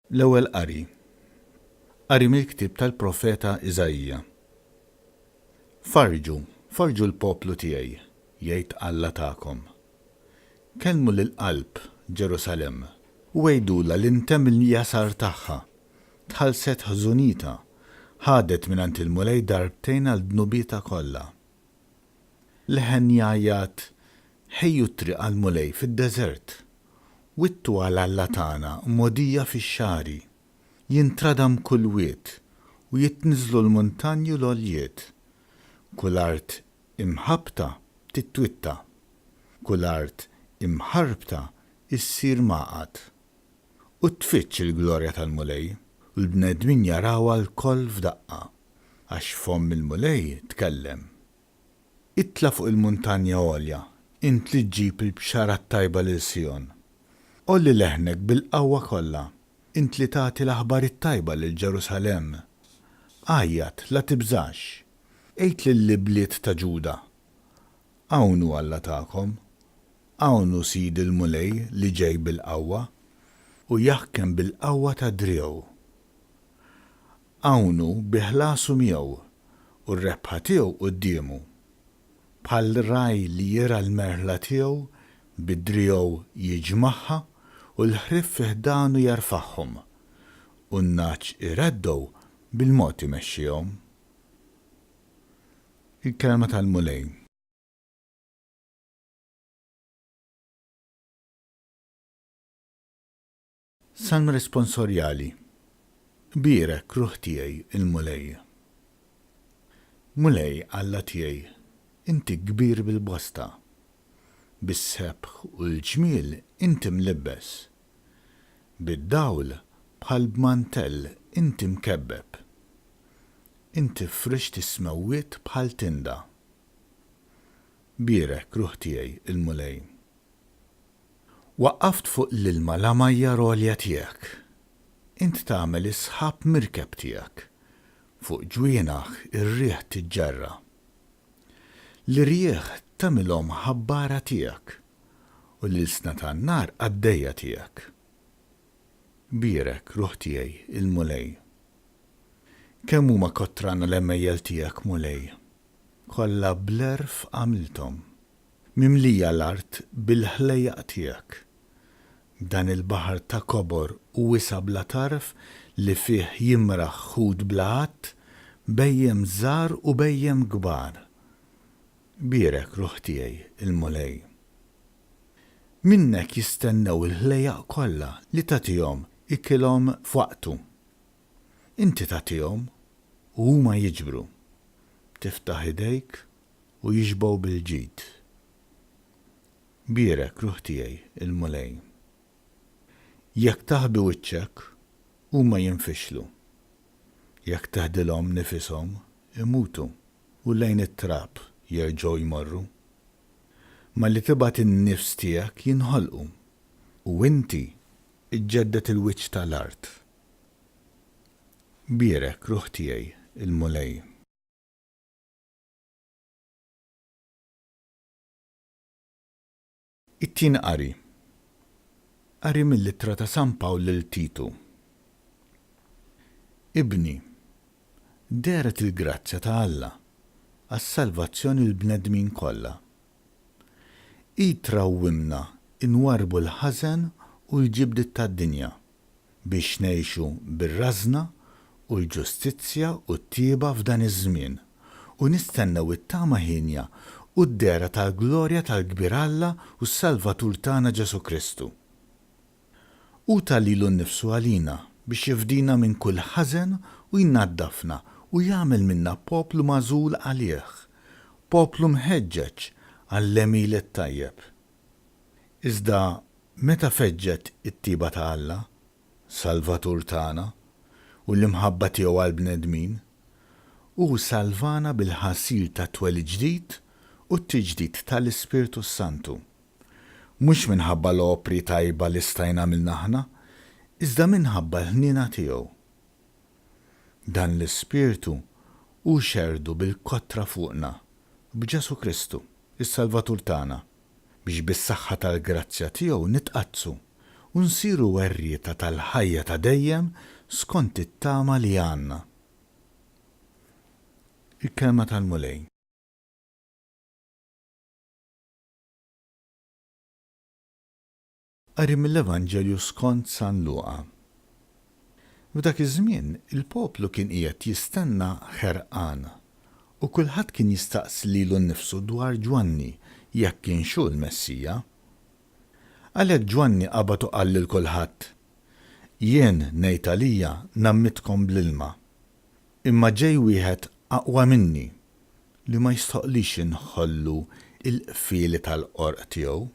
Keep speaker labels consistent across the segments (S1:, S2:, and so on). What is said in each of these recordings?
S1: L-Ewwel Qari. Qari mill-ktieb tal-profeta Iżaija. Farrġu, farrġu l-poplu tiegħi, jgħid Alla tagħkom. Kellmu lill-qalb Ġerusalemm, u għidulha li ntemm il-jasar tagħha, tħallset ħżunitha, ħadet mingħand il-Mulej darbtejn għal dnubietha kollha. Leħen jgħajjat, Ħejju t-triq għall-Mulej fid-deżert. Wittu għal Alla tagħna mogħdija fix-xagħri. Jintradam kull wied, u jitniżżlu l-muntanji u l-għoljiet. Kull art imħabbta titwitta, kull art imħarbta ssir magħqad. U tfiġġ il-glorja tal-Mulej, u l-bnedmin jarawha lkoll f'daqqa, għax fomm il-Mulej tkellem. Itla' fuq il-muntanja għolja, int li ġġib il-bxara t-tajba lil Sijon. Għolli leħnek bil-qawwa kollha, int li tagħti l-aħbar it-tajba lil Ġerusalemm. Għajjat, la tibżax. Għid lill-ibliet ta' Ġuda, Hawn hu Alla tagħkom. Hawn hu Sidi l-Mulej li ġej bil-qawwa, u jaħkem bil-qawwa ta' driegħu. Hawn hu bi ħlasu miegħu, u r-rebħa tiegħu quddiemu. Bħal ragħaj li jirgħa l-merħla tiegħu, bi driegħu jiġmagħha, u l-ħrief fi ħdanu jerfagħhom, u n-nagħaġ ireddgħu bil-mod imexxihom. Il-Kelma tal-Mulej. Salm Responsorjali Bierek, ruħ tiegħi, il-Mulej. Mulej, Alla tiegħi, inti kbir bil-bosta. Bis-sebħ u l-ġmiel inti mlibbes. Bid-dawl bħal b'mantell inti mkebbeb. Inti frixt is-smewwiet bħal tinda. Bierek, ruħ tiegħi, il-Mulej. Waqqaft fuq l-ilma l-għamajjar għolja tiegħek. Int tagħmel is-sħab mirkeb tiegħek, fuq ġwienaħ ir-riħ tiġġerra. L-irjieħ tagħmilhom ħabbara tiegħek, u l-ilsna tan-nar qaddejja tiegħek. Bierek, ruħ tiegħi, il-Mulej. Kemm huma kotrana l-għemejjel tiegħek, Mulej! Kollha bl-għerf għamilthom. Mimlija l-art bil-ħlejjaq tiegħek. Dan il-baħar ta' kobor u wisa' bla tarf li fih jimraħ ħut bla għadd, bhejjem żgħar u bhejjem kbar. Bierek, ruħ tiegħi, il-Mulej. Minnek jistennew il-ħlejjaq kollha li tagħtihom ikilhom f'waqtu. Inti tagħtihom u huma jiġbru. Tiftaħ idejk u jixbgħu bil-ġid. Bierek, ruħ tiegħi, il-Mulej. Jekk taħbi wiċċek, huma jinfixlu. Jekk teħdilhom nifishom, imutu, u lejn it-trab jerġgħu jmorru. Malli tibgħat in-nifs tiegħek jinħolqu, u inti ġġedded il-wiċċ ta' l-art. Bierek, ruħ tiegħi, il-Mulej. It-Tieni Qari Qari mill-Ittra ta' San Pawl lil Titu Ibni, dehret il-grazzja ta' Alla għas-salvazzjoni l-bnedmin kollha. Hi trawwimna nwarrbu l-ħażen u l-ġibdiet tad-dinja, biex ngħixu bir-rażna u l-ġustizzja u t-tjieba f'dan iż-żmien, u nistennew it-tama hienja u d-dehra tal-glorja tal-kbir Alla u s-Salvatur tagħna Ġesù Kristu. Hu ta lilu nnifsu għalina biex jifdina minn kull ħażen u jnaddafna u jagħmel minna poplu magħżul għalih, poplu mħeġġeġ għall-għemil it-tajjeb. Iżda meta feġġet it-tieba ta' Alla, Salvatur tagħna, u l-imħabba tiegħu għall-bnedmin, hu salvana bil-ħasil tat-twelid ġdid u t-tiġdid ta' l-Ispirtu s-Santu. Mhux minħabba l-opri tajba li stajna għamilna aħna, iżda minħabba l-ħniena tiegħu. Dan l-Ispirtu hu xerrdu bil-kotra fuqna b'Ġesù Kristu, is-Salvatur tagħna, biex bis-saħħa tal-grazzja tiegħu nitqaddsu. U nsiru werrieta tal-ħajja ta' dejjem skont it-tama li għandna. Il-Kelma tal-Mulej. Qari mill-Evanġelju skont San Luqa. F'dak iż-żmien il-poplu kien qiegħed jistenna ħerqan, u kulħadd kien jistaqsi lilu nnifsu dwar Ġwanni jekk kienx hu l-Messija. Għalhekk Ġwanni qabad u qal lil kulħadd, Jien, ngħid għalija, ngħammidkom bl-ilma. Imma ġej wieħed aqwa minni, li ma jistħoqqlix inħollu l-qfieli tal-qorq tiegħu.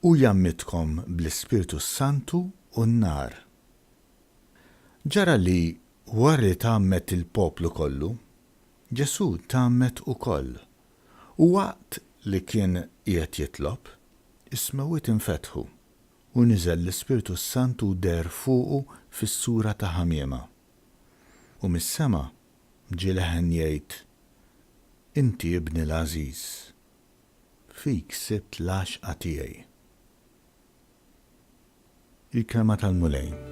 S1: Hu jgħammidkom bl-Ispirtu s-Santu u n-nar. Ġara li, wara li tgħammed il-poplu kollu, Ġesù tgħammed ukoll, u waqt li kien qiegħed jitlob, is-smewwiet infetħu, u niżel l-Ispirtu s-Santu u deher fuqu fis-sura ta' ħamiema. U mis-sema ġie leħen jgħid, Inti Ibni l-għażiż. Fik sibt l-għaxqa tiegħi. Il-Kelma tal-Mulej.